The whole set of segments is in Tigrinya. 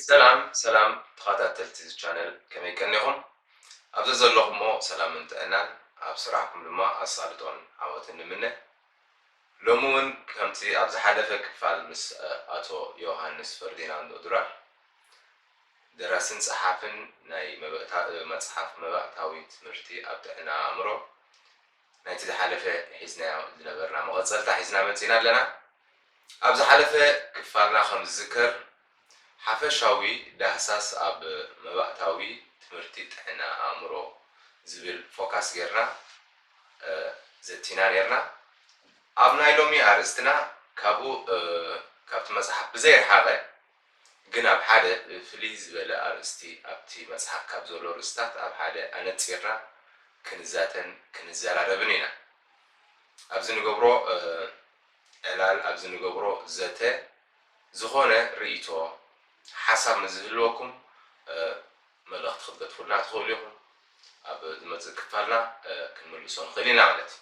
ሰላም ሰላም ተኸታተልቲ እዚ ቻነል፣ ከመይ ቀኒኹም? ኣብ ዘዘለኹሞ ሰላምን ጥዕናን፣ ኣብ ስራሕኩም ድማ ኣሳልጦን ዓወትን ንምነ። ሎሚ እውን ከምቲ ኣብ ዝሓለፈ ክፋል ምስ ኣቶ ዮሃንስ ፈርዲናንዶ ድራር፣ ደራስን ጸሓፍን ናይ መባእታ-፣ መጽሓፍ መባእታዊ ትምህርቲ ኣብ ጥዕና ኣእምሮ፣ ናይቲ ዝሓለፈ ሒዝናዮ ዝነበርና መቐጸልታ ሒዝና መጺና ኣለና። ኣብ ዝሓለፈ ክፋልና ከም ዝዝከር፣ ሓፈሻዊ ዳህሳስ ኣብ መባእታዊ ትምህርቲ ጥዕና ኣእምሮ ዝብል ፎካስ ጌርና፣ እ፣ ዘቲና ኔርና። ኣብ ናይ ሎሚ ኣርእስትና ካብኡ፣ እ፣ ካብቲ መጽሓፍ ብዘይረሓቐ፣ ግን ኣብ ሓደ ፍልይ ዝበለ ኣርእስቲ፣ ኣብቲ መጽሓፍ ካብ ዘሎ ርእስታት ኣብ ሓደ ኣነጺርና ክንዛተን ክንዘራረብን ኢና። ኣብዚ ንገብሮ፣ እ፣ ዕላል፣ ኣብዚ ንገብሮ ዘተ፣ ዝኾነ ርእይቶ፣ ሓሳብ ምስ ዝህልወኩም፣ እ፣ መልእኽቲ ክትገድፉልና ትኽእሉ ኢኹም። ኣብ ዝመጽእ ክፋልና፣ እ፣ ክንምልሶ ንኽእል ኢና ማለት እዩ።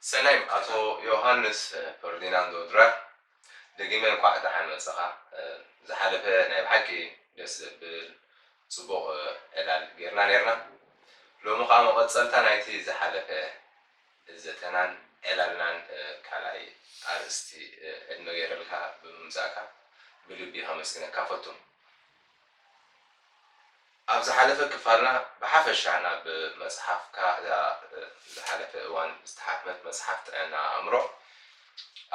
ሰናይ፣ ኣቶ ዮሃንስ ፈርዲናንዶ ድራር፣ ደጊመ እንኳዕ ደሓን መጸኻ። እ፣ ዝሓለፈ ናይ ብሓቂ ደስ ዘብል ጽቡቕ፣ እ፣ ዕላል ጌርና ኔርና። ሎሚ ኸኣ መቐጸልታ ናይቲ ዝሓለፈ ዘተናን ዕላልናን፣ እ፣ ካልኣይ ኣርእስቲ፣ እ፣ ዕድመ ገይረልካ ብምምጻእካ ብልቢ ከመስግነካ እፈቱ። ኣብ ዝሓለፈ ክፋልና ብሓፈሻ ናብ መጽሓፍካ፣ እዛ፣ እ፣ ዝሓለፈ እዋን ዝተሓትመት መጽሓፍ ጥዕና ኣእምሮ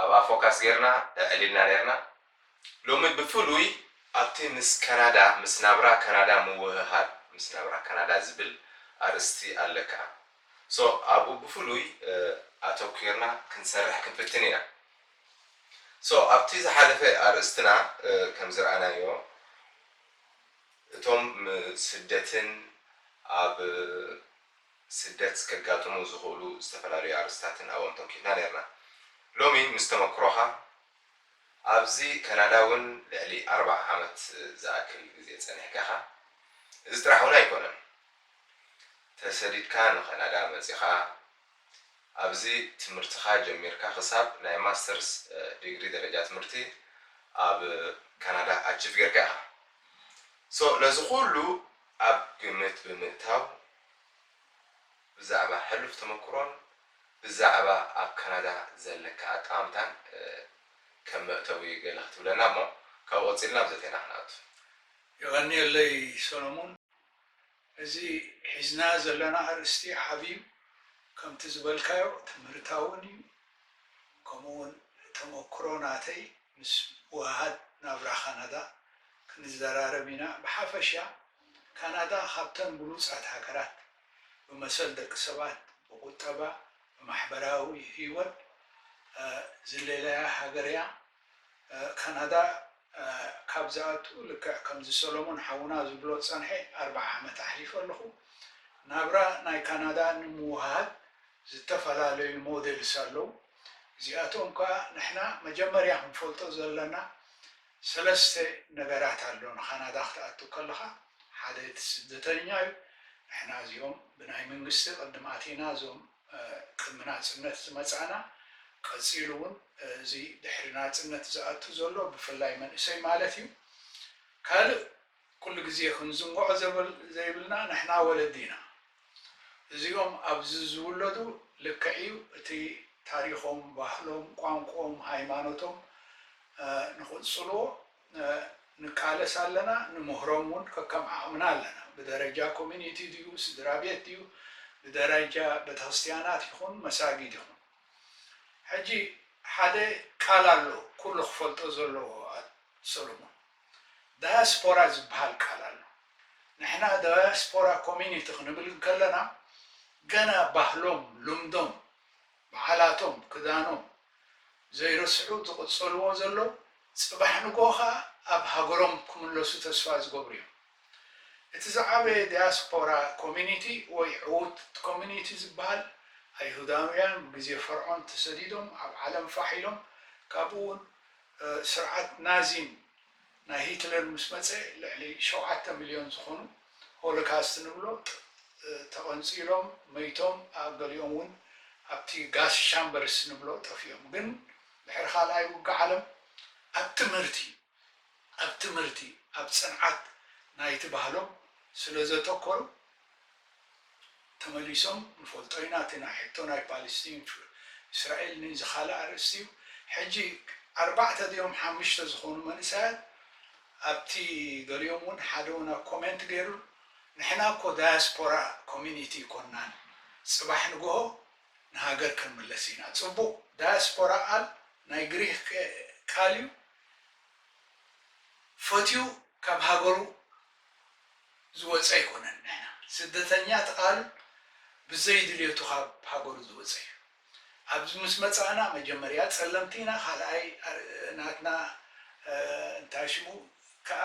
ኣብኣ ፎካስ ጌርና ኣዕሊልና ኔርና። ሎሚ ብፍሉይ ኣብቲ ምስ ካናዳ፣ ምስ ናብራ ካናዳ ምውህሃድ፣ ምስ ናብራ ካናዳ ዝብል ኣርእስቲ ኣለካ። ሶ፣ ኣብኡ ብፍሉይ፣ እ፣ ኣተኲርና ክንሰርሕ ክንፍትን ኢና። ሶ፣ ኣብቲ ዝሓለፈ ኣርእስትና፣ እ፣ ከም ዝረኣናዮ፣ እቶም ም-፣ ስደትን ኣብ ስደት ከጋጥሙ ዝኽእሉ ዝተፈላለዩ ኣርእስታትን ኣብኦም ተምኪትና ኔርና። ሎሚ ምስ ተመክሮኻ፣ ኣብዚ ካናዳ እውን ልዕሊ ኣርብዓ ዓመት ዝኣክል ግዜ ጸኒሕካ ኢኻ። እዚ ጥራሕ እውን ኣይኮነን። ተሰዲድካ ንካናዳ መጺኻ፣ ኣብዚ ትምህርትኻ ጀሚርካ ክሳብ ናይ ማስተርስ፣ እ፣ ዲግሪ ደረጃ ትምህርቲ ኣብ ካናዳ ኣቺቭ ጌርካ ኢኻ። ሶ፣ ነዚ ኩሉ ኣብ ግምት ብምእታው፣ ብዛዕባ ሕሉፍ ተመክሮን ብዛዕባ ኣብ ካናዳ ዘለካ ኣጠማምታን፣ እ፣ ከም መእተዊ ገለ ክትብለና እሞ፣ ካብኡ ቀጺልና ኣብ ዘተና ክንኣቱ። የቐንየለይ ሰሎሞን። እዚ ሒዝና ዘለና ኣርእስቲ ዓብዩ፣ ከምቲ ዝበልካዮ ትምህርታውን እዩ። ከምኡ እውን ተመክሮ ናተይ ምስ ወሃድ ናብራ ካናዳ ክንዘራረብ ኢና። ብሓፈሻ ካናዳ ካብተን ብሉጻት ሃገራት ብመሰል ደቂ ሰባት፣ ብቁጠባ፣ ብማሕበራዊ ህይወት፣ እ፣ ዝለለያ ሃገር እያ። እ፣ ካናዳ፣ እ፣ ካብ ዝኣቱ ልክዕ ከምዚ ሰሎሞን ሓውና ዝብሎ ዝጸንሐ ኣርብዓ ዓመት ኣሕሊፈ ኣለኹ። ናብራ ናይ ካናዳ ንምውሃድ ዝተፈላለዩ ሞዴልስ ኣለዉ። እዚኣቶም ከኣ ንሕና መጀመርያ ክንፈልጦ ዘለና ሰለስተ ነገራት ኣሎ። ንካናዳ ክትኣቱ ከለኻ፣ ሓደ እቲ ስደተኛ እዩ። ንሕና እዚኦም ብናይ መንግስቲ ቅድም ኣቲና፣ እዞም፣ እ፣ ቅድሚ ናጽነት ዝመጻና፣ ቀጺሉ እውን፣ እ፣ እዚ ድሕሪ ናጽነት ዝኣቱ ዘሎ ብፍላይ መንእሰይ ማለት እዩ። ካልእ ኩሉ ግዜ ክንዝንግዖ ዘብል-፣ ዘይብልና ንሕና ወለዲ ኢና። እዚኦም ኣብዚ ዝውለዱ ልክዕ እዩ፣ እቲ ታሪኾም፣ ባህሎም፣ ቋንቋኦም፣ ሃይማኖቶም፣ እ፣ ንኽጽልዎ፣ እ፣ ንቃለስ ኣለና፣ ንምህሮም እውን ከከም ዓቕምና ኣለና። ብደረጃ ኮሚኒቲ ድዩ፣ ስድራ ቤት ድዩ፣ ብደረጃ ቤተክርስትያናት ይኹን መሳጊድ ይኹን። ሕጂ ሓደ ቃል ኣሎ፣ ኩሉ ክፈልጦ ዘለዎ፣ ሰሎሞን። ዳያስፖራ ዝበሃል ቃል ኣሎ። ንሕና ዳያስፖራ ኮሚኒቲ ክንብል እንከለና፣ ገና ባህሎም፣ ልምዶም፣ በዓላቶም፣ ክዳኖም ዘይረስዑ ዝቕጸልዎ ዘለዉ፣ ጽባሕ ንግሆ ኸኣ ኣብ ሃገሮም ክምለሱ ተስፋ ዝገብሩ እዮም። እቲ ዝዓበየ ዳያስፖራ ኮሚኒቲ ወይ ዕዉት ኮሚኒቲ ዝበሃል፣ ኣይሁዳውያን ብግዜ ፈርዖን ተሰዲዶም ኣብ ዓለም ፋሕ ኢሎም፣ ካብኡ እውን፣ እ፣ ስርዓት ናዚን ናይ ሂትለር ምስ መጸ፣ ልዕሊ ሸውዓተ ሚልዮን ዝኾኑ ሆሎካስት ንብሎ ጥ-፣ እ፣ ተቐንጺሎም፣ መይቶም፣ ኣ-፣ ገሊኦም እውን ኣብቲ ጋስ ሻምበርስ ንብሎ ጠፊኦም። ግን ድሕሪ ካልኣይ ውግእ ዓለም ኣብ ትምህርቲ፣ ኣብ ትምህርቲ ኣብ ፅንዓት ናይቲ ባህሎም ስለ ዘተኮሩ ተመሊሶም ንፈልጦ ኢና እቲ ናይ ሕቶ ናይ ፓለስቲን እስራኤል ንዚ ካልእ ኣርእስቲ እዩ። ሕጂ ኣርባዕተ ድዮም ሓሙሽተ ዝኾኑ መንእሰያት ኣብቲ ገሊኦም እውን ሓደ እውን ኣብ ኮሜንት ገይሩ ንሕና እኮ ዳያስፖራ ኮሚኒቲ ይኮናን ፅባሕ ንግሆ ንሃገር ክንምለስ ኢና። ፅቡቕ ዳያስፖራ ቃል ናይ ግሪክ ቃል እዩ። ፈትዩ ካብ ሃገሩ ዝወፀ ኣይኮነን። ንሕና ስደተኛ እቲ ቃል ብዘይ ድልየቱ ካብ ሃገሩ ዝወፀ እዩ። ኣብዚ ምስ መፃእና መጀመርያ ፀለምቲ ኢና፣ ካልኣይ ናትና እንታይ ሽሙ ከዓ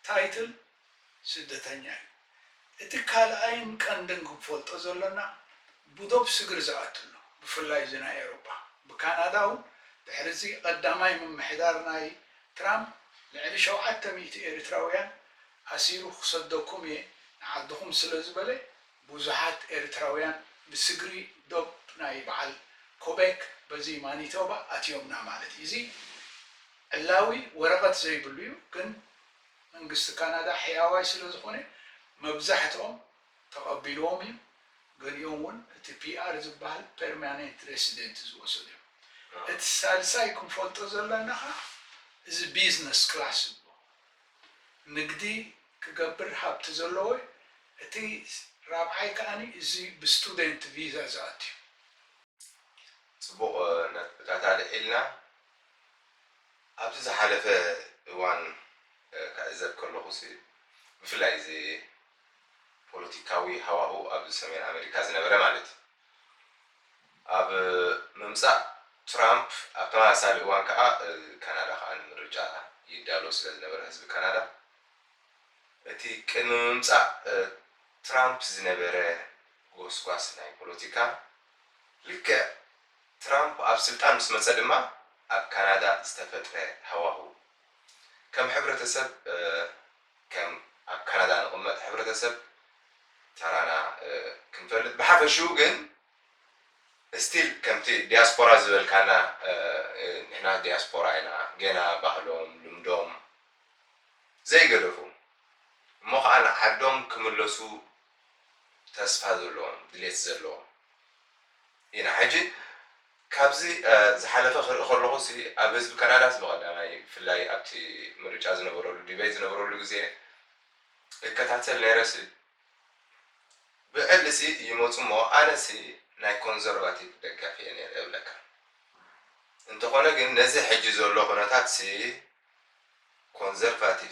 ታይትል ስደተኛ እዩ። እቲ ካልኣይን ቀንድን ክንፈልጦ ዘሎና ብዶብ ስግር ዝኣቱ ኣሎ፣ ብፍላይ እዚ ናይ ኤውሮጳ። ብካናዳ እውን ድሕሪ እዚ ቀዳማይ ምምሕዳር ናይ ትራምፕ ልዕሊ ሸውዓተ ሚእቲ ኤርትራውያን ኣሲሩ ክሰደኩም እየ ንዓድኹም ስለ ዝበለ ብዙሓት ኤርትራውያን ብስግሪ ዶብ ናይ በዓል ኮቤክ በዚ ማኒቶባ ኣትዮምና ማለት እዩ። እዚ ዕላዊ ወረቐት ዘይብሉ እዩ፣ ግን መንግስቲ ካናዳ ሕያዋይ ስለ ዝኾነ መብዛሕትኦም ተቐቢልዎም እዩ። ገሊኦም እውን እቲ ፒኣር ዝበሃል ፐርማነንት ሬሲደንት ዝወሰዱ እዮም። እቲ ሳልሳይ ክንፈልጦ ዘለና ኸዓ እዚ ቢዝነስ ክላስ ዝብሎ ንግዲ ክገብር ሃብቲ ዘለዎ፣ እቲ ራብዓይ ከዓኒ እዚ ብስቱደንት ቪዛ ዝኣትዩ። ፅቡቕ ነጥብታት ኣልዒልና። ኣብዚ ዝሓለፈ እዋን ክዕዘብ ከለኹ ሲ ብፍላይ እዚ ፖለቲካዊ ሃዋሁ ኣብ ሰሜን ኣሜሪካ ዝነበረ ማለት እዩ ኣብ ምምፃእ ትራምፕ ኣብ ተመሳሳሊ እዋን ከዓ ካናዳ ከዓ ንምርጫ ይዳሎ ስለ ዝነበረ ህዝቢ ካናዳ እቲ ቅድሚ ምምፃእ ትራምፕ ዝነበረ ጎስጓስ ናይ ፖለቲካ ልክዕ ትራምፕ ኣብ ስልጣን ምስ መፀ ድማ ኣብ ካናዳ ዝተፈጥረ ሃዋሁ ከም ሕብረተሰብ ከም ኣብ ካናዳ ንቕመጥ ሕብረተሰብ ተራና ክንፈልጥ ብሓፈሽኡ ግን ስቲል ከምቲ ዲያስፖራ ዝበልካና ንሕና ዲያስፖራ ኢና ገና ባህሎም ልምዶም ዘይገደፉ እሞ ከዓ ንዓዶም ክምለሱ ተስፋ ዘለዎም ድሌት ዘለዎም ኢና ሕጂ ካብዚ ዝሓለፈ ክርኢ ከለኹ ሲ ኣብ ህዝቢ ካናዳስ ብቐዳማይ ብፍላይ ኣብቲ ምርጫ ዝነበረሉ ዲቤት ዝነበረሉ ግዜ እከታተል ነይረ ሲ ብዕሊ ሲ ይመፁ እሞ ኣነ ሲ ናይ ኮንዘርቫቲቭ ደጋፊ እየ ነይረ እብለካ እንተኾነ ግን ነዚ ሕጂ ዘሎ ኩነታት ሲ ኮንዘርቫቲቭ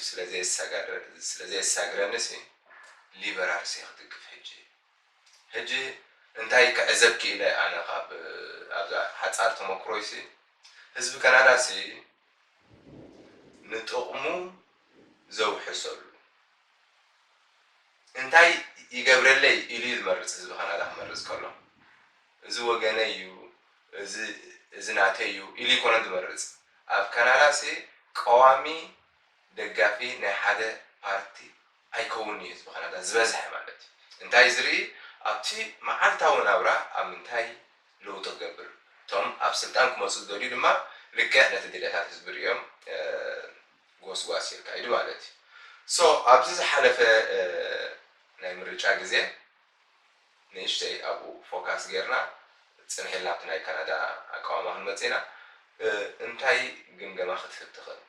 ስለዘየሳጋግረኒ ሲ ሊበራል ሲ ክድግፍ ሕጂ ሕጂ እንታይ ክዕዘብ ክኢለ ኣነ ካብ ኣብዛ ሓፃር ተመክሮይ ሲ ህዝቢ ካናዳ ሲ ንጥቕሙ ዘውሕሰሉ እንታይ ይገብረለይ ኢሉ እዩ ዝመርፅ ህዝቢ ካናዳ ክመርፅ ከሎ እዚ ወገነይ እዩ እዚ ናተይ እዩ ኢሉ ይኮነን ዝመርፅ ኣብ ካናዳ ሲ ቀዋሚ ደጋፊ ናይ ሓደ ፓርቲ ኣይከውን እዩ ህዝቢ ካናዳ ዝበዝሐ ማለት እዩ እንታይ ዝርኢ ኣብቲ መዓልታዊ ናብራ ኣብ ምንታይ ለውጢ ክገብር እቶም ኣብ ስልጣን ክመፁ ዝደልዩ ድማ ልክዕ ነቲ ድልየታት ህዝቢ ሪኦም ጎስጓስ ይካይዱ ማለት እዩ ሶ ኣብዚ ዝሓለፈ ናይ ምርጫ ግዜ ንእሽተይ ኣብኡ ፎካስ ጌርና ፅንሕ ኢልና ኣብቲ ናይ ካናዳ ኣቃውማ ክንመፅእ ኢና እንታይ ግምገማ ክትህብ ትኽእል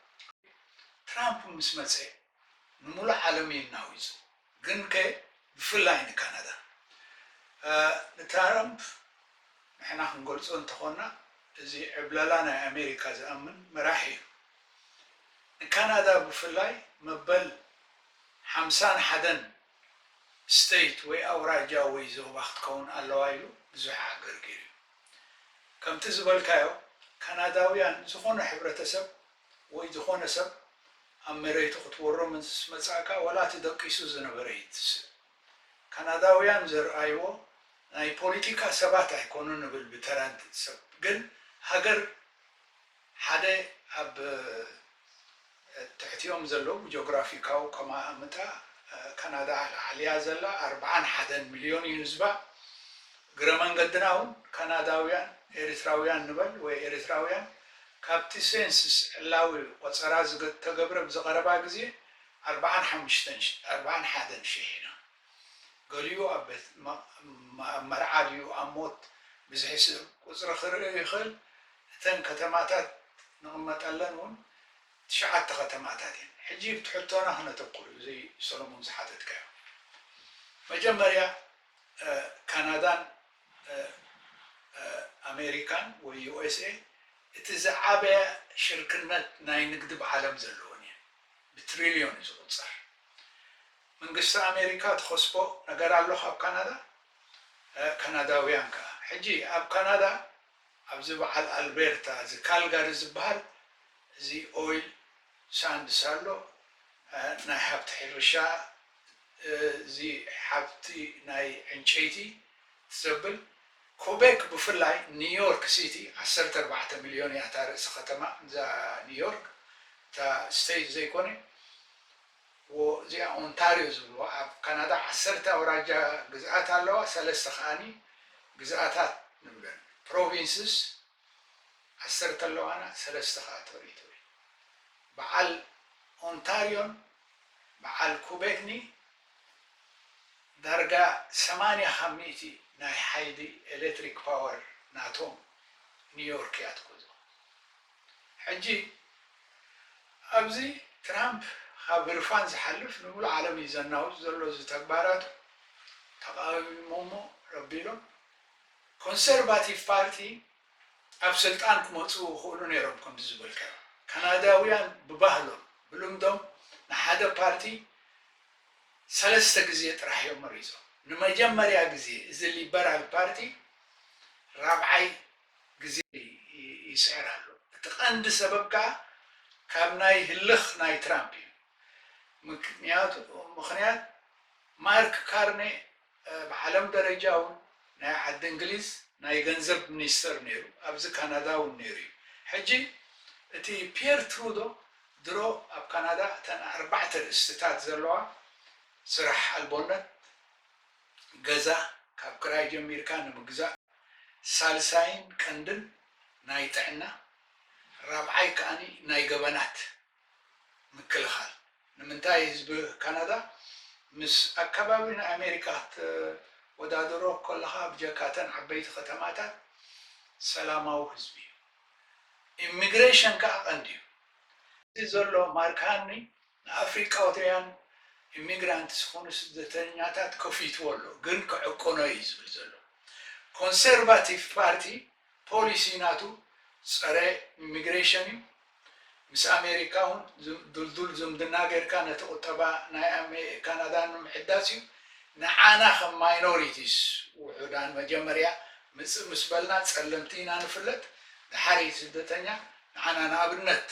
ትራምፕ ምስ መፀ ንሙሉእ ዓለም እዩ እናዊፁ ግን ከ ብፍላይ ንካናዳ ንትራምፕ ንሕና ክንገልፆ እንተኾንና እዚ ዕብለላ ናይ ኣሜሪካ ዝኣምን መራሒ እዩ ንካናዳ ብፍላይ መበል ሓምሳን ሓደን ስቴት ወይ ኣውራጃ ወይ ዞባ ክትከውን ኣለዋ ኢሉ ብዙሕ ኣገርጊር እዩ ከምቲ ዝበልካዮ ካናዳውያን ዝኾነ ሕብረተሰብ ወይ ዝኾነ ሰብ ኣብ መሬቱ ክትወሮ ምስ መጻእካ ዋላ እቲ ደቂሱ ዝነበረ ይትስእ። ካናዳውያን ዘርኣይዎ ናይ ፖሊቲካ ሰባት ኣይኮኑን ንብል ብተራ ሰብ ግን ሃገር ሓደ ኣብ ትሕቲኦም ዘለዉ ጂኦግራፊካዊ ኣቀማምጣ ካናዳ ላዕሊያ ዘላ ኣርብዓን ሓደን ሚልዮን እዩ ህዝባ። እግረ መንገድና እውን ካናዳውያን ኤርትራውያን ንበል ወይ ኤርትራውያን ካብቲ ሴንስስ ዕላዊ ቆጸራ ዝተገብረ ብዝቐረባ ግዜ ኣርብዓን ሓሙሽተን ኣርብዓን ሓደን ሽሕ ኢና። ገሊኡ ኣብ ቤት መ- መርዓ ድዩ ኣብ ሞት ብዝሒ ሰብ ቁጽሪ ክርኢ ይኽእል። እተን ከተማታት ንቕመጠለን እውን ትሽዓተ ከተማታት እየን። ሕጂ ብቲ ሕቶና ክነተኩር፣ እዚ ሰሎሞን ዝሓተትካዮ። መጀመርያ ካናዳን ኣሜሪካን ወይ ዩ ኤስ ኤ እቲ ዝዓበየ ሽርክነት ናይ ንግዲ ብዓለም ዘለወን እየን። ብትሪልዮን እዩ ዝቑጸር። መንግስቲ ኣሜሪካ ትኸስቦ ነገር ኣሎ ካብ ካናዳ? ካናዳውያን ከኣ ሕጂ ኣብ ካናዳ ኣብዚ በዓል ኣልቤርታ እዚ ካልጋሪ ዝበሃል እዚ ኦይል ሳንድስ ኣሎ፣ ናይ ሃብቲ ሕርሻ፣ እዚ ሓብቲ ናይ ዕንጨይቲ ትዘብል። ኮቤክ ብፍላይ ኒውዮርክ ሲቲ ዓሰርተ ኣርባዕተ ሚልዮን እያ እታ ርእሲ ከተማ እዛ ኒውዮርክ፣ እታ ስቴት ዘይኮነ። እዚኣ ኦንታሪዮ ዝብልዋ ኣብ ካናዳ ዓሰርተ ኣውራጃ ግዝኣት ኣለዋ፣ ሰለስተ ከዓኒ ግዝኣታት ንብለን፣ ፕሮቪንስስ ዓሰርተ ኣለዋና፣ ሰለስተ ከዓ ተሪቶሪ። በዓል ኦንታሪዮን በዓል ኩቤክኒ ዳርጋ ሰማንያ ካብ ሚእቲ ናይ ሓይሊ ኤሌክትሪክ ፓወር ናቶም ኒውዮርክ እያ ትገዝኦ። ሕጂ ኣብዚ ትራምፕ ካብ ህርፋን ዝሓልፍ ንሙሉእ ዓለም እዩ ዘናውጽ ዘሎ። እዚ ተግባራቱ ተቓዊሞሞ ረቢሎም ኮንሰርቫቲቭ ፓርቲ ኣብ ስልጣን ክመፁ ይኽእሉ ነይሮም። ከምዚ ዝበልካዮ ካናዳውያን ብባህሎም ብልምዶም ንሓደ ፓርቲ ሰለስተ ግዜ ጥራሕ እዮም መሪፆም። ንመጀመርያ ግዜ እዚ ሊበራል ፓርቲ ራብዓይ ግዜ ይስዕር ኣሎ። እቲ ቀንዲ ሰበብ ከዓ ካብ ናይ ህልኽ ናይ ትራምፕ እዩ። ምክንያቱ ምክንያት ማርክ ካርኔ ብዓለም ደረጃ እውን ናይ ዓዲ እንግሊዝ ናይ ገንዘብ ሚኒስተር ነይሩ፣ ኣብዚ ካናዳ እውን ነይሩ እዩ። ሕጂ እቲ ፒየር ትሩዶ ድሮ ኣብ ካናዳ እተን ኣርባዕተ ርእስትታት ዘለዋ ስራሕ ኣልቦነት፣ ገዛ ካብ ክራይ ጀሚርካ ንምግዛእ፣ ሳልሳይን ቀንድን ናይ ጥዕና፣ ራብዓይ ከዓኒ ናይ ገበናት ምክልኻል። ንምንታይ ህዝቢ ካናዳ ምስ ኣከባቢ ናይ ኣሜሪካ ክትወዳደሮ ከለኻ ብጀካ እተን ዓበይቲ ከተማታት ሰላማዊ ህዝቢ እዩ። ኢሚግሬሽን ከዓ ቀንዲ እዩ። እዚ ዘሎ ማርክ ሃኒ ንኣፍሪቃውያን ኢሚግራንት ዝኾኑ ስደተኛታት ከፊትዎ ኣሎ፣ ግን ክዕቆኖ እዩ ዝብል ዘሎ። ኮንሰርቫቲቭ ፓርቲ ፖሊሲ ናቱ ጸረ ኢሚግሬሽን እዩ። ምስ ኣሜሪካ እውን ድልዱል ዝምድና ጌርካ ነቲ ቁጠባ ናይ ካናዳ ንምሕዳስ እዩ። ንዓና ከም ማይኖሪቲስ ውሑዳን መጀመርያ ምጽእ ምስ በልና ጸለምቲ ኢና ንፍለጥ። ድሓር ስደተኛ ንዓና ንኣብነት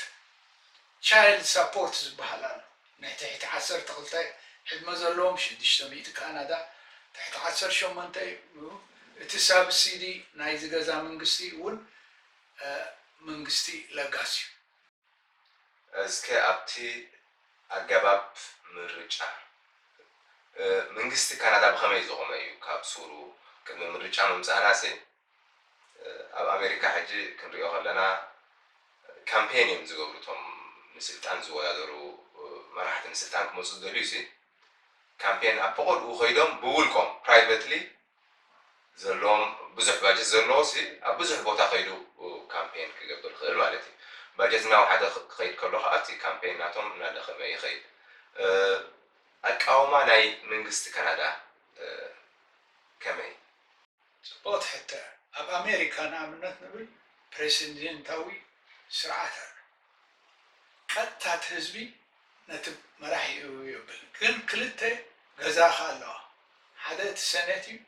ቻይልድ ሳፖርት ዝበሃል ኣሎ። ናይ ትሕቲ ዓሰርተ ክልተ ዕድመ ዘለዎም ሽዱሽተ ሚእቲ ካናዳ፣ ትሕቲ ዓሰርተ ሸሞንተ እዩ። እቲ ሳብሲዲ ናይዚ ገዛ መንግስቲ እውን መንግስቲ ለጋስ እዩ። እስከ ኣብቲ ኣገባብ ምርጫ መንግስቲ ካናዳ ብኸመይ ዝቖመ እዩ? ካብ ሱሩ ቅድሚ ምርጫ ምምፃእናሲ ኣብ ኣሜሪካ ሕጂ ክንሪኦ ከለና ካምፔን እዮም ዝገብሩ እቶም ንስልጣን ዝወዳደሩ መራሕቲ ንስልጣን ክመፁ ዝደልዩ ሲ ካምፔን ኣብ ፈቐድኡ ከይዶም ብውልቆም ፕራይቨትሊ ዘለዎም ብዙሕ ባጀት ዘለዎ ሲ ኣብ ብዙሕ ቦታ ከይዱ ካምፔን ክገብር ክእል ማለት እዩ። ባጀት እናወሓደ ክኸይድ ከሎ ከዓ እቲ ካምፔን ናቶም እናደኸመ ይኸይድ። ኣቃውማ ናይ መንግስቲ ካናዳ ከመይ? ጽቡቕቲ ሕቶ። ኣብ ኣሜሪካ ንኣብነት ንብል ፕሬሲደንታዊ ስርዓት ኣሎ። ቀጥታ እቲ ህዝቢ ነቲ መራሒኡ የብል። ግን ክልተ ገዛኻ ኣለዋ። ሓደ እቲ ሰኔት እዩ፣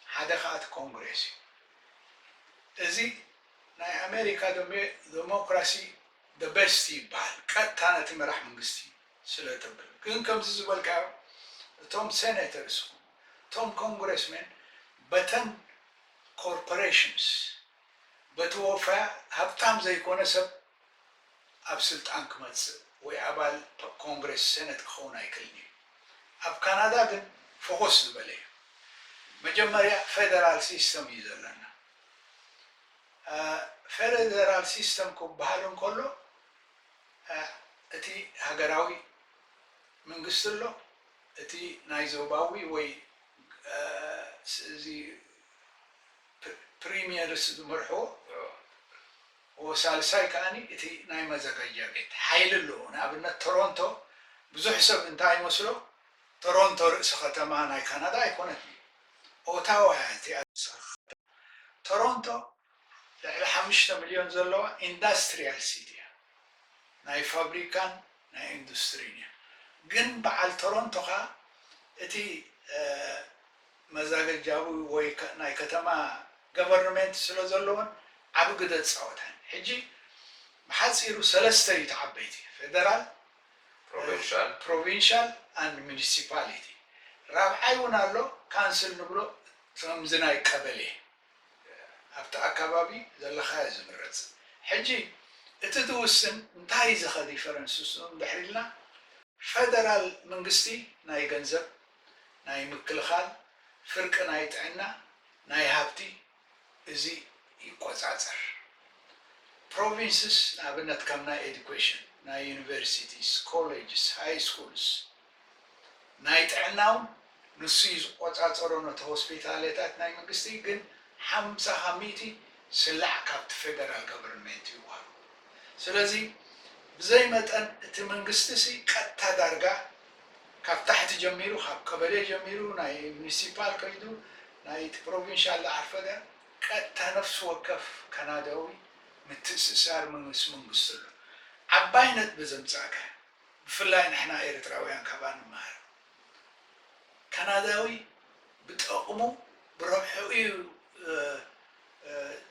ሓደ ኸዓ እቲ ኮንግሬስ እዩ። እዚ ናይ ኣሜሪካ ዴሞክራሲ the best ይበሃል፣ ቀጥታ ነቲ መራሕ መንግስቲ ስለ ተብል። ግን ከምዚ ዝበልካዮ እቶም ሴኔተርስ ይኹኑ እቶም ኮንግረስሜን በተን ኮርፖሬሽንስ በቲ ወፈያ ሃብታም ዘይኮነ ሰብ ኣብ ስልጣን ክመፅእ ወይ ኣባል ኮንግረስ ሴኔት ክኸውን ኣይክእልን እዩ። ኣብ ካናዳ ግን ፈኾስ ዝበለ እዩ። መጀመርያ ፌደራል ሲስተም እዩ ዘለና። ፌደራል ሲስተም ክበሃል እንከሎ እቲ ሃገራዊ መንግስቲ ኣሎ፣ እቲ ናይ ዞባዊ ወይ እዚ ፕሪሚየርስ ዝመርሕዎ፣ ሳልሳይ ከዓኒ እቲ ናይ መዘጋጃ ቤት ሓይሊ ኣለዎ። ንኣብነት ቶሮንቶ ብዙሕ ሰብ እንታይ ይመስሎ፣ ቶሮንቶ ርእሲ ከተማ ናይ ካናዳ ኣይኮነትን፣ ኦታዋ እያ እቲኣ። ቶሮንቶ ልዕሊ ሓሙሽተ ሚልዮን ዘለዋ ኢንዳስትሪያል ሲቲ እያ፣ ናይ ፋብሪካን ናይ ኢንዱስትሪን እያ። ግን በዓል ቶሮንቶ ኸኣ እቲ መዛገጃዊ ወይ ናይ ከተማ ገቨርንመንት ስለ ዘለዎን ዓቢ ግደ ዝፃወታን። ሕጂ ብሓፂሩ ሰለስተ እዩ ተዓበይቲ፣ ፌደራል፣ ፕሮቪንሻል ፕሮቪንሻል ኣንድ ሚኒሲፓሊቲ። ራብዓይ እውን ኣሎ፣ ካንስል ንብሎ፣ ከምዚ ናይ ቀበሌ ኣብቲ ኣከባቢ ዘለኻዮ ዝምረፅ። ሕጂ እቲ ዝውስን እንታይ እዩ ዝኸ ዲፈረንስ ንሱ እንድሕር ኢልና፣ ፈደራል መንግስቲ ናይ ገንዘብ፣ ናይ ምክልኻል፣ ፍርቂ ናይ ጥዕና፣ ናይ ሃብቲ፣ እዚ ይቆፃፀር። ፕሮቪንስስ ንኣብነት ከም ናይ ኤዱኬሽን፣ ናይ ዩኒቨርሲቲስ፣ ኮሌጅስ፣ ሃይ ስኩልስ፣ ናይ ጥዕና እውን ንሱ እዩ ዝቆፃፀሮ። ነቲ ሆስፒታልታት ናይ መንግስቲ ግን ሓምሳ ካብ ሚእቲ ስላዕ ካብቲ ፌደራል ገቨርንሜንት ይወሃብ። ስለዚ ብዘይ መጠን እቲ መንግስቲ ሲ ቀጥታ ዳርጋ ካብ ታሕቲ ጀሚሩ፣ ካብ ቀበሌ ጀሚሩ፣ ናይ ሚኒሲፓል ከይዱ፣ ናይ እቲ ፕሮቪንሻል ዳሓር ፈደራል፣ ቀጥታ ነፍሲ ወከፍ ካናዳዊ ምትእስሳር ምስ መንግስቲ ኣሎ። ዓባይ ነጥቢ ዘምጻእካ፣ ብፍላይ ንሕና ኤርትራውያን ካብኣ ንመሃር። ካናዳዊ ብጠቕሙ ብረብሕኡ እዩ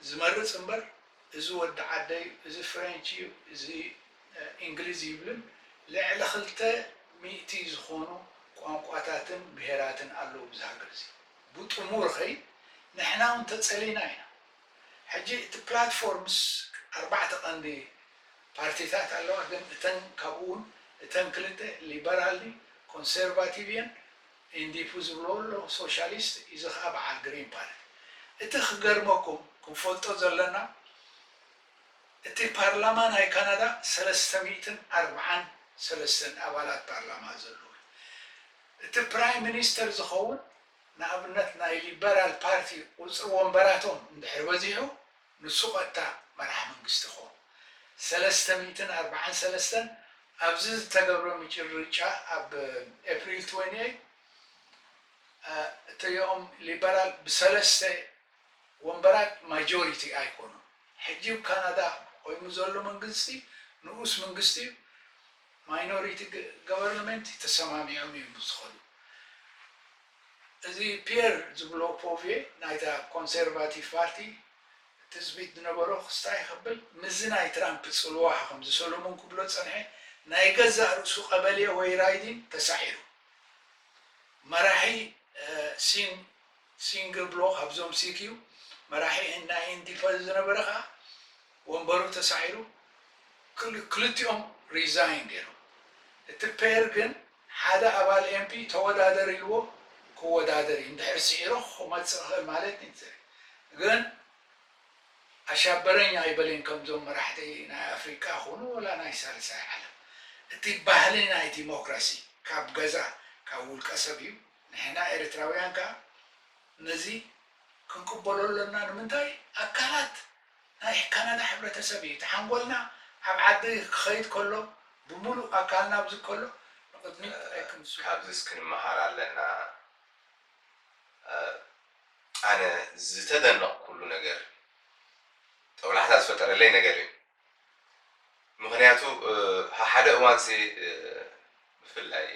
ዝመርጽ እምበር፣ እዚ ወዲ ዓደይ እዩ፣ እዚ ፍሬንች እዩ፣ እዚ እንግሊዝ ይብልን። ልዕሊ ክልተ ሚእቲ ዝኾኑ ቋንቋታትን ብሄራትን ኣለዉ ኣብዚ ሃገር እዚ። ብጥሙር ኸይ ንሕና እውን ተጸሊና ኢና። ሕጂ እቲ ፕላትፎርምስ ኣርባዕተ ቀንዲ ፓርቲታት ኣለዋ፣ ግን እተን ካብኡ እውን እተን ክልተ ሊበራል ኮንሰርቫቲቭ እየን። ኢንዲፑ ዝብልዎ ኣሎ ሶሻሊስት፣ እዚ ኸዓ በዓል ግሪን ፓርቲ። እቲ ክገርመኩም ክንፈልጦ ዘለና፣ እቲ ፓርላማ ናይ ካናዳ ሰለስተ ሚእትን ኣርብዓን ሰለስተን ኣባላት ፓርላማ ዘለዎ፣ እቲ ፕራይም ሚኒስተር ዝኸውን ንኣብነት ናይ ሊበራል ፓርቲ ቁፅሪ ወንበራቶም እንድሕር በዚሑ ንሱ ቀጥታ መራሕ መንግስቲ ክኸውን። ሰለስተ ሚእትን ኣርብዓን ሰለስተን ኣብዚ ዝተገብረ ምጭርጫ ኣብ ኤፕሪል ትወንቲ ኤይት እቲኦም ሊበራል ብሰለስተ ወንበራት ማጆሪቲ ኣይኮኑን። ሕጂ ኣብ ካናዳ ቆይሙ ዘሎ መንግስቲ ንኡስ መንግስቲ እዩ። ማይኖሪቲ ገቨርንመንት ተሰማሚዖም እዮም ዝኸዱ። እዚ ፒየር ዝብሎ ፖቪየ ናይታ ኮንሰርቫቲቭ ፓርቲ ትፅቢት ዝነበሮ ክስታይ ክብል ምስዚ ናይ ትራምፕ ፅልዋ ከምዚ ሰሎሞን ክብሎ ዝፀንሐ ናይ ገዛእ ርእሱ ቀበሌ ወይ ራይዲን ተሳዒሩ። መራሒ ሲን ሲንግር ብሎ ካብዞም ሲኪዩ መራሒ ናይ ኤንዲፒ ዝነበረ ከዓ ወንበሩ ተሳዒሩ ክልቲኦም ሪዛይን ገይሮም። እቲ ፔር ግን ሓደ ኣባል ኤምፒ ተወዳደር ኢልዎ ክወዳደር እዩ። እንድሕር ስዒሩ ክመፅእ ይኽእል ማለት እዩ። ግን ኣሻበረኝ ኣይበልን ከምዞም መራሕቲ ናይ ኣፍሪቃ ኹኑ ወላ ናይ ሳልሳይ ዓለም። እቲ ባህሊ ናይ ዲሞክራሲ ካብ ገዛ ካብ ውልቀ ሰብ እዩ። ንሕና ኤርትራውያን ከዓ ነዚ ክንቅበሎ ኣለና። ንምንታይ ኣካላት ናይ ካናዳ ሕብረተሰብ እዩ። እቲ ሓንጎልና ኣብ ዓዲ ክኸይድ ከሎ ብምሉእ ኣካልና ኣብዚ ከሎ ንቕድሚት ኣይክምስሉ። ካብዚስ ክንመሃር ኣለና። ኣነ ዝተደነቕኩሉ ነገር ጦብላሕታ ዝፈጠረለይ ነገር እዩ። ምኽንያቱ ሓደ እዋንሲ ብፍላይ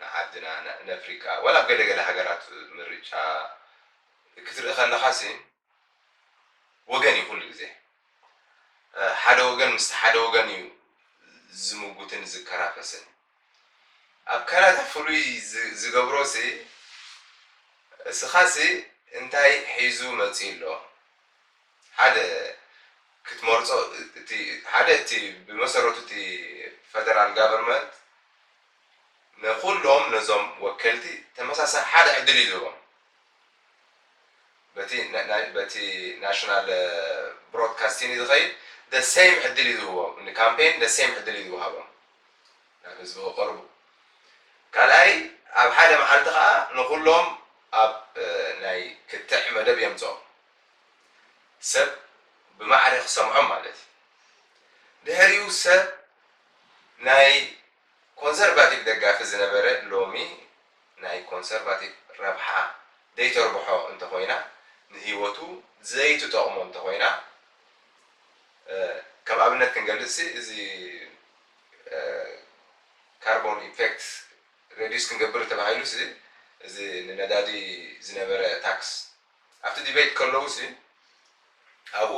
ንዓድና ንኣፍሪቃ ዋላ ኣብ ገለገለ ሃገራት ምርጫ ክትርኢ ከለኻሲ ወገን እዩ ኩሉ ግዜ ሓደ ወገን ምስቲ ሓደ ወገን እዩ ዝምጉትን ዝከራፈስን። ኣብ ካናዳ ፍሉይ ዝገብሮ ሲ እስኻ ሲ እንታይ ሒዙ መፂኡ ኣሎ ሓደ ክትመርፆ እቲ ሓደ እቲ ብመሰረቱ እቲ ፈደራል ጋቨርንመንት ንኩሎም ነዞም ወከልቲ ተመሳሳሊ ሓደ ዕድል እዩ ዝህቦም በቲ በቲ ናሽናል ብሮድካስቲን እዩ ዝኸይድ። The same ዕድል እዩ ዝህቦም፣ ንካምፔን the same ዕድል እዩ ዝወሃቦም ናብ ህዝቢ ክቐርቡ። ካልኣይ ኣብ ሓደ መዓልቲ ከዓ ንኩሎም ኣብ ናይ ክትዕ መደብ የምፅኦም። ሰብ ብማዕረ ክሰምዖም ማለት እዩ። ድሕሪኡ ሰብ ናይ ኮንሰርቫቲቭ ደጋፊ ዝነበረ ሎሚ ናይ ኮንሰርቫቲቭ ረብሓ ዘይተርብሖ እንተኾይና፣ ንህይወቱ ዘይትጠቕሞ እንተኾይና፣ ከም ኣብነት ክንገልጽ እዚ ካርቦን ኢፌክት ሬዲዩስ ክንገብር ተባሂሉ እዚ ንነዳዲ ዝነበረ ታክስ ኣብቲ ዲቤት ከለዉ ሲ ኣብኡ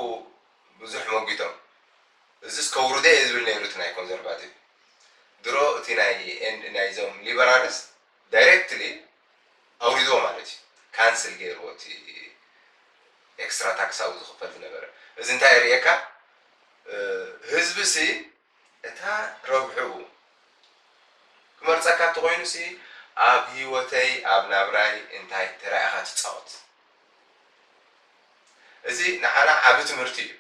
ብዙሕ መጒቶም። እዚስ ከውርዶ እየ ዝብል ነይሩ እቲ ናይ ኮንዘርቫቲቭ። ድሮ እቲ ናይ ናይዞም ሊበራልስ ዳይሬክትሊ ኣውሪድዎ ማለት እዩ። ካንስል ገይርዎ እቲ ኤክስትራ ታክስ ኣብኡ ዝኽፈል ዝነበረ። እዚ እንታይ የርእየካ? ህዝቢ ሲ እታ ረብሕኡ ክመርጸካ እንተኾይኑ ሲ ኣብ ህይወተይ ኣብ ናብራይ እንታይ ተራ ኢኻ ትጻወት? እዚ ንዓና ዓቢ ትምህርቲ እዩ።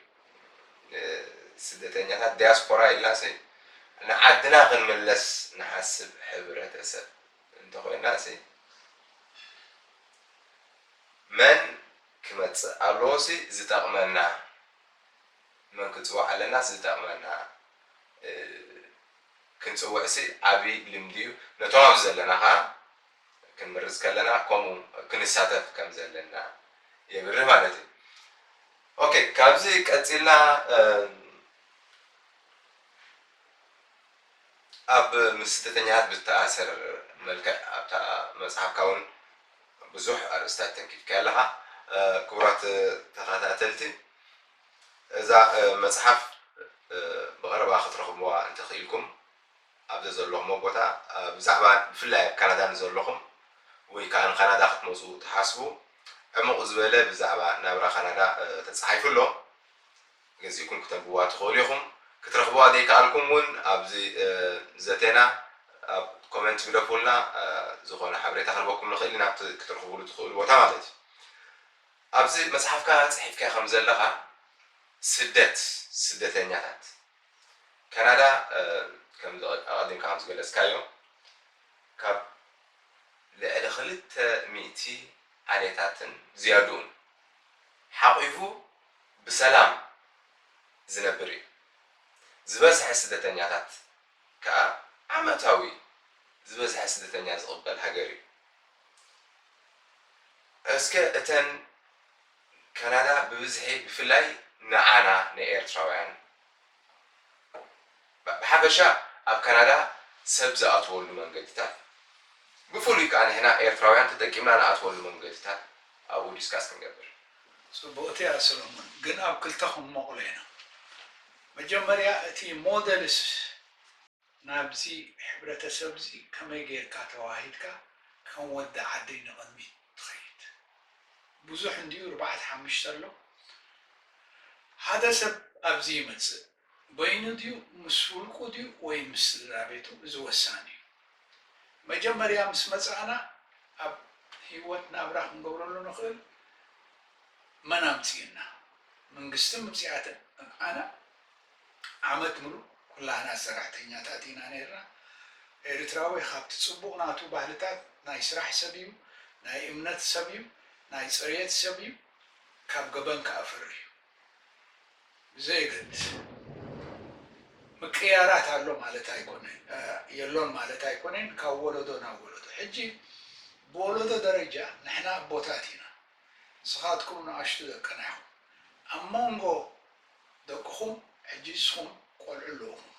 ስደተኛታት ዲያስፖራ ኢልና ሲ ንዓድና ክንምለስ ንሓስብ ሕብረተሰብ እንተኾይና ሲ መን ክመጽእ ኣለዎ ሲ ዝጠቕመና መን ክንጽዋዕ ኣለና ዝጠቕመና ክንጽውዕ ሲ ዓቢ ልምዲ እዩ። ነቶም ኣብዚ ዘለና ኸዓ ክንምርጽ ከለና ከምኡ ክንሳተፍ ከም ዘለና የብርህ ማለት እዩ። ኦኬ፣ ካብዚ ቀጺልና ኣብ ምስ ስደተኛታት ብተኣሰር መልክዕ ኣብታ መጽሓፍካ እውን ብዙሕ ኣርእስታት ተንኪፍካ ኣለኻ። ክቡራት ተኸታተልቲ፣ እዛ መጽሓፍ ብቐረባ ክትረኽብዋ እንተኽኢልኩም ኣብ ዘዘለኹሞ ቦታ ብዛዕባ ብፍላይ ኣብ ካናዳ ንዘለኹም ወይ ከዓ ንካናዳ ክትመፁ ትሓስቡ ዕሙቕ ዝበለ ብዛዕባ ናብራ ካናዳ ተፃሒፉ ኣሎ። ገዚእኩም ክተንብብዋ ትኽእሉ ኢኹም። ክትረኽብዋ ዘይከኣልኩም እውን ኣብዚ ዘቴና ኣብ ኮመንት ግደፉልና። ዝኾነ ሓበሬታ ክንበኩም ንኽእል ኢና ኣብቲ ክትረኽብሉ ትኽእሉ ቦታ ማለት እዩ። ኣብዚ መፅሓፍካ ፅሒፍካ ከም ዘለኻ ስደት ስደተኛታት ካናዳ ከምዚ ኣቐዲምካ ከም ዝገለፅካዮ ካብ ልዕሊ ክልተ ሚእቲ ዓሌታትን ዝያድኡን ሓቒፉ ብሰላም ዝነብር እዩ። ዝበዝሐ ስደተኛታት ከኣ ዓመታዊ ዝበዝሐ ስደተኛ ዝቕበል ሃገር እዩ። እስከ እተን ካናዳ ብብዝሒ ብፍላይ ንዓና ንኤርትራውያን ብሓፈሻ ኣብ ካናዳ ሰብ ዝኣትወሉ መንገድታት ብፍሉይ ከዓ ንሕና ኤርትራውያን ተጠቂምና ንኣትወሉ መንገድታት ኣብኡ ዲስካስ ክንገብር። ፅቡቕቲ እያ ሰሎሞን፣ ግን ኣብ ክልተ ክንመቕሎ ኢና። መጀመርያ እቲ ሞደልስ ናብዚ ሕብረተሰብ እዚ ከመይ ጌርካ ተዋሂድካ ከም ወዲ ዓደይ ንቕድሚት ትኸይድ? ብዙሕ እንድዩ፣ ኣርባዕተ ሓሙሽተ ኣሎ። ሓደ ሰብ ኣብዚ ይመጽእ፣ በይኑ ድዩ ምስ ውልቁ ድዩ ወይ ምስ ስድራ ቤቱ፣ እዚ ወሳኒ እዩ። መጀመርያ ምስ መጻእና ኣብ ህይወት ናብራ ክንገብረሉ ንኽእል መን ኣምጺእና? መንግስቲ ምምጺኣትን ኣነ ዓመት ሙሉእ ኩላህና ሰራሕተኛታት ኢና ነይርና። ኤርትራዊ ካብቲ ጽቡቕ ናቱ ባህልታት ናይ ስራሕ ሰብ እዩ፣ ናይ እምነት ሰብ እዩ፣ ናይ ጽርየት ሰብ እዩ፣ ካብ ገበን ከኣ ፈሪ እዩ። ብዘየገድስ ምቅያራት ኣሎ ማለት ኣይኮነን፣ የሎን ማለት ኣይኮነን፣ ካብ ወለዶ ናብ ወለዶ። ሕጂ ብወለዶ ደረጃ ንሕና ኣቦታት ኢና፣ ንስኻትኩም ንኣሽቱ ደቅና ኢኹም። ኣብ መንጎ ደቅኹም ሕጂ ንስኹም ቆልዑ ኣለውኹም።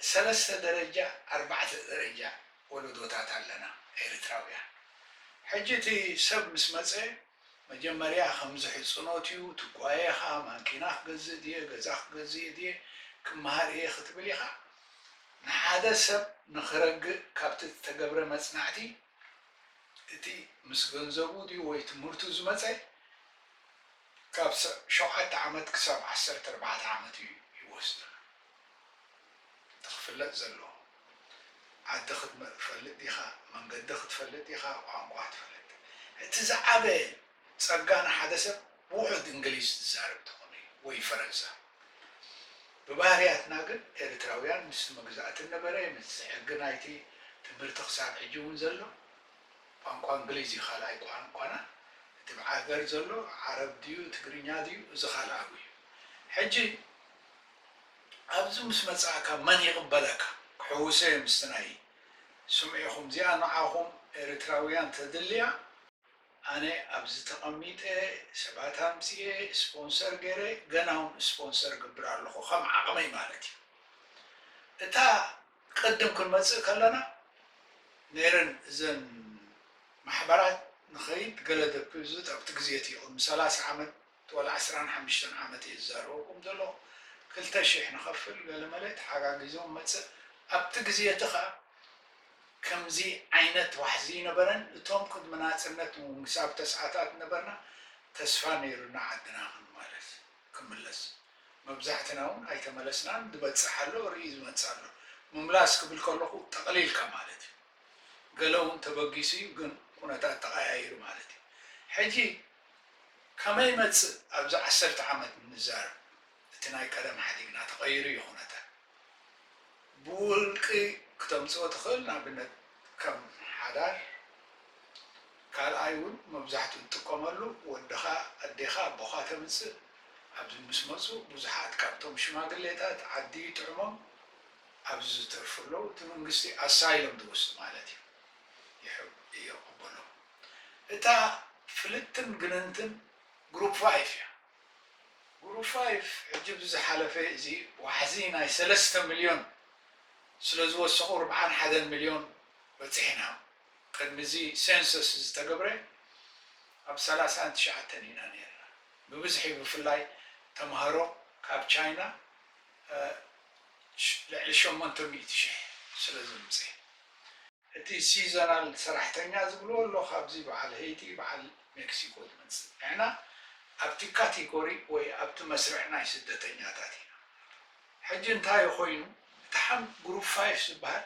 ሰለስተ ደረጃ ኣርባዕተ ደረጃ ወለዶታት ኣለና ኤርትራውያን። ሕጂ እቲ ሰብ ምስ መጸ መጀመርያ ከምዚ ሕጽኖት እዩ፣ ትጓየ ኢኻ፣ ማኪና ክገዝእ ድየ፣ ገዛ ክገዝእ ድየ፣ ክመሃር እየ ክትብል ኢኻ። ንሓደ ሰብ ንኽረግእ ካብቲ ዝተገብረ መጽናዕቲ እቲ ምስ ገንዘቡ ድዩ ወይ ትምህርቱ ዝመጸ ካብ ሸውዓተ ዓመት ክሳብ ዓሰርተ ኣርባዕተ ዓመት እዩ ይወስድ። እቲ ክፍለጥ ዘለዎ ዓዲ ክትፈልጥ ዲኻ፣ መንገዲ ክትፈልጥ ዲኻ፣ ቋንቋ ክትፈልጥ። እቲ ዝዓበየ ጸጋ ንሓደ ሰብ ውሑድ እንግሊዝ ዝዛረብ ተኾን ወይ ፈረንሳ። ብባህርያትና ግን ኤርትራውያን ምስቲ መግዛእቲ ነበረ፣ ምስቲ ሕጊ ናይቲ ትምህርቲ ክሳብ ሕጂ እውን ዘሎ፣ ቋንቋ እንግሊዝ እዩ ካልኣይ ቋንቋና፣ እቲ ብዓገር ዘሎ ዓረብ ድዩ ትግርኛ ድዩ፣ እዚ ካልኣዊ እዩ። ሕጂ ኣብዚ ምስ መጻእካ መን ይቕበለካ? ክሕውሰ እየ ምስቲ ናይ ስምዒኹም። እዚኣ ንዓኹም ኤርትራውያን ተድልያ፣ ኣነ ኣብዚ ተቐሚጠ ሰባት ኣምጺኤ ስፖንሰር ገይረ፣ ገና እውን ስፖንሰር ገብር ኣለኹ ከም ዓቕመይ ማለት እዩ። እታ ቅድም ክንመጽእ ከለና ነይረን እዘን ማሕበራት ንኸይድ ገለ ደፕዝት ኣብቲ ግዜ እቲ ቅድሚ ሰላሳ ዓመት ወላ ዕስራን ሓሙሽተን ዓመት እየ ዝዛረበኩም ዘለኹ። ክልተ ሽሕ ንኸፍል ገለመለ ተሓጋጊዞም መጽእ። ኣብቲ ግዜ እቲ ኸኣ ከምዚ ዓይነት ዋሕዚ ነበረን። እቶም ቅድሚ ናጽነት እውን ክሳብ ተስዓታት ነበርና፣ ተስፋ ነይሩና ዓድና ክንመለስ፣ ክምለስ። መብዛሕትና እውን ኣይተመለስናን። ዝበጽሕ ኣሎ፣ ርኢ ዝመጽእ ኣሎ። ምምላስ ክብል ከለኹ ጠቕሊልካ ማለት እዩ። ገለ እውን ተበጊሱ እዩ፣ ግን ኩነታት ተቐያይሩ ማለት እዩ። ሕጂ ከመይ ይመጽእ ኣብዚ ዓሰርተ ዓመት ንዛረብ፣ እቲ ናይ ቀደም ሓዲግና ተቐይሩ እዩ ኩነታት። ብውልቂ ክተምጽኦ ትኽእል፣ ንኣብነት ከም ሓዳር። ካልኣይ እውን መብዛሕትኡ ትጥቀመሉ ወድኻ፣ ኣዴኻ፣ ኣቦኻ ተምጽእ። ኣብዚ ምስ መጹ ብዙሓት ካብቶም ሽማግሌታት ዓዲ ይጥዕሞም፣ ኣብዚ ዝተርፉ ኣለዉ። እቲ መንግስቲ ኣሳይሎም ዝወስዱ ማለት እዩ። ይሕብ-፣ ይቕበሎም። እታ ፍልጥትን ግንንትን ግሩፕ ፋይፍ እያ። ግሩፕ ፋይፍ ሕጂ ብዝሓለፈ እዚ ዋሕዚ ናይ ሰለስተ ሚልዮን ስለ ዝወሰኹ ርብዓን ሓደን ሚልዮን በጺሕና። ቅድሚ እዚ ሴንሰስ ዝተገብረ ኣብ ሰላሳን ትሽዓተን ኢና ነይርና። ብብዝሒ ብፍላይ ተምሃሮ ካብ ቻይና፣ እ፣ ሽ-፣ ልዕሊ ሸሞንተ ሚእቲ ሽሕ ስለ ዘምጽእ። እቲ ሲዘናል ሰራሕተኛ ዝብልዎ ኣሎ፣ ካብዚ በዓል ሄይቲ፣ በዓል ሜክሲኮ ዝመጽእ። ንሕና ኣብቲ ካቴጎሪ ወይ ኣብቲ መስርዕ ናይ ስደተኛታት ኢና። ሕጂ እንታይ ኮይኑ፣ እቲ ሓም-፣ ግሩፕ ፋይፍ ዝበሃል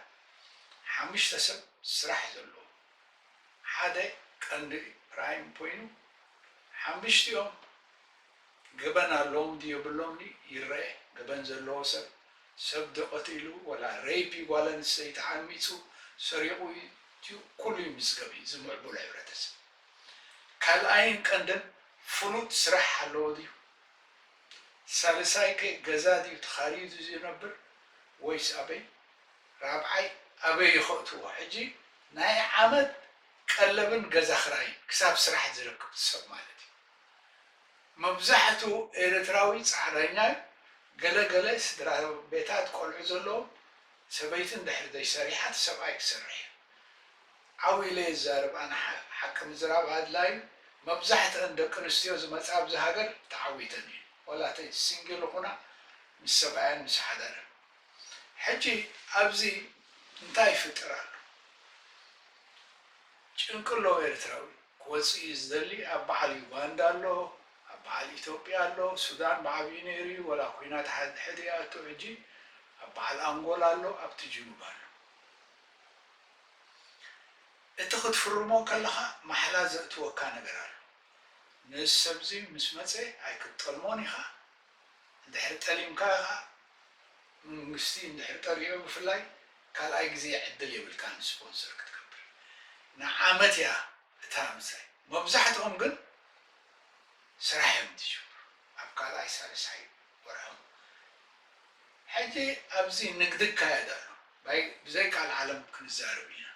ሓሙሽተ ሰብ ስራሕ ዘለዎ ሓደ ቀንዲ ፕራይም ኮይኑ፣ ሓሙሽቲኦም ገበን ኣለዎም ድዩ የብሎምን ይረአ። ገበን ዘለዎ ሰብ፣ ሰብ ድዩ ቀቲሉ ወላ ሬፕ እዩ፣ ጓል ኣንስተይቲ ዓሚጹ ሰሪቑ እዩ፣ ድዩ ኩሉ ይምዝገብ እዩ፣ እዚ ምዕቡል ሕብረተሰብ። ካልኣይን ቀንድን ፍሉጥ ስራሕ ኣለዎ ድዩ? ሳልሳይ ከ ገዛ ድዩ ተኻርዩ ድዩ ዝነብር ወይስ ኣበይ? ራብዓይ ኣበይ ይኸእትዎ? ሕጂ ናይ ዓመት ቀለብን ገዛ ክራይን ክሳብ ስራሕ ዝረክብ ሰብ ማለት እዩ። መብዛሕትኡ ኤርትራዊ ጻዕረኛ እዩ። ገለ ገለ ስድራ ቤታት ቆልዑ ዘለዎም ሰበይቲ እንድሕር ዘይሰሪሓ እቲ ሰብኣይ ክሰርሕ እዩ። ዓው ኢለ እየ ዝዛረብ ኣነ፣ ሓ-፣ ሓቂ ምዝራብ ኣድላዩ። መብዛሕትአን ደቂ ኣንስትዮ ዝመጻ ኣብዚ ሃገር ተዓዊተን እዩ። ዋላ እቲ ሲንግል ይኹና ምስ ሰብኣየን ምስ ሓዳረን። ሕጂ ኣብዚ እንታይ ይፍጠር ኣሎ? ጭንቂ ኣሎ ኤርትራዊ። ክወጽእ እዩ ዝደሊ። ኣብ በዓል ዩጋንዳ ኣሎ፣ ኣብ በዓል ኢትዮጵያ ኣሎ፣ ሱዳን ብዓብዩ ነይሩ እዩ፣ ወላ ኲናት ሓድሕድ ይኣቱ ሕጂ፣ ኣብ በዓል ኣንጎላ ኣሎ፣ ኣብቲ ጅኑብ ኣሎ። እቲ ክትፍርሞ ከለኻ ማሕላ ዘእትወካ ነገር ኣሎ። ነዚ ሰብዚ ምስ መጸ ኣይክትጠልሞን ኢኻ። እንድሕር ጠሊምካ ኢኻ፣ መንግስቲ እንድሕር ጠሊዑ ብፍላይ ካልኣይ ግዜ ዕድል የብልካን ስፖንሰር ክትገብር። ንዓመት እያ እታ ምሳይ። መብዛሕትኦም ግን ስራሕ እዮም ዝጅምሩ ኣብ ካልኣይ ሳልሳይ ወርሖም። ሕጂ ኣብዚ ንግዲ ይካየድ ኣሎ። ባይ-፣ ብዘይ ቃል ዓለም ክንዛረብ ኢና።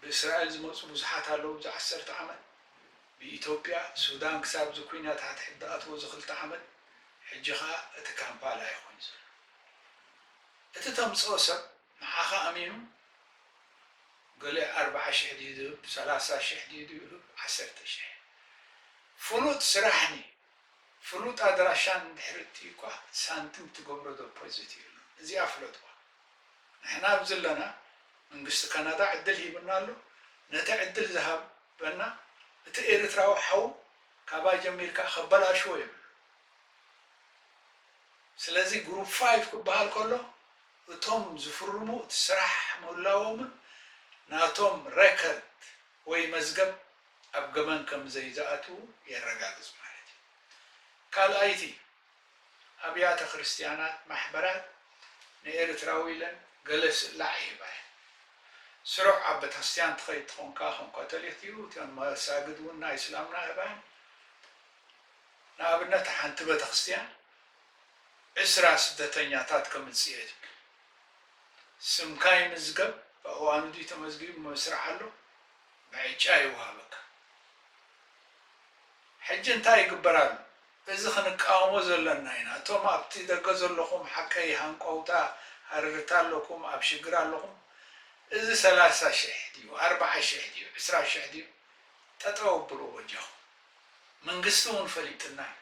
ብእስራኤል ዝመጹ ብዙሓት ኣለዉ። እዚ ዓሰርተ ዓመት ብኢትዮጵያ፣ ሱዳን ክሳብ እዚ ኲናት ሓድሕድ ዝኣትዎ እዚ ክልተ ዓመት፣ ሕጂ ኸኣ እቲ ካምፓላ እዩ ኮይኑ ዘሎ። እቲ ተምጽኦ ሰብ ንዓኻ ኣሚኑ ገለ ኣርብዓ ሽሕ ድዩ ዝህብ፣ ሰላሳ ሽሕ ድዩ ዝህብ፣ ዓሰርተ ሽሕ። ፍሉጥ ስራሕ ኒ-፣ ፍሉጥ ኣድራሻን እንድሕር እትዩ እኳ ሳንቲም ትገብሮ ዶፖዚት የለን። እዚኣ ፍለጥዋ። ንሕና ኣብዚ ኣለና፣ መንግስቲ ካናዳ ዕድል ሂብና ኣሎ። ነቲ ዕድል ዝሃበና እቲ ኤርትራዊ ሓው ካባይ ጀሚርካ ከበላሽዎ የብሉ። ስለዚ ግሩፕ ፋይቭ ክበሃል ከሎ እቶም ዝፍርሙ እቲ ስራሕ ምህላዎምን ናቶም ሬከርድ ወይ መዝገብ ኣብ ገበን ከም ዘይዝኣትዉ የረጋግጽ ማለት እዩ። ካልኣይቲ ኣብያተ ክርስቲያናት፣ ማሕበራት ንኤርትራዊ ኢለን ገለ ስላዕ ይህባ እየን። ስሩዕ ኣብ ቤተክርስትያን ትኸይድ ትኾንካ ከም ካቶሊክ እዩ፣ እቲኦን መሳግድ እውን ናይ እስላምና ይህባ እየን። ንኣብነት ሓንቲ ቤተክርስትያን ዕስራ ስደተኛታት ከምጽእ እየ ትብል። ስምካ ይምዝገብ፣ ብእዋኑ ድዩ ተመዝጊቡ መስርሕ ኣሎ፣ ብዕጫ ይወሃበካ። ሕጂ እንታይ ይግበር ኣሎ? እዚ ክንቃወሞ ዘለና ኢና። እቶም ኣብቲ ደገ ዘለኹም ሓቀይ ሃንቀውታ ሃረርታ ኣለኩም፣ ኣብ ሽግር ኣለኹም። እዚ ሰላሳ ሽሕ ድዩ፣ ኣርብዓ ሽሕ ድዩ፣ ዕስራ ሽሕ ድዩ? ጠጠው ኣብሉ በጃኹም። መንግስቲ እውን ፈሊጥና እዩ።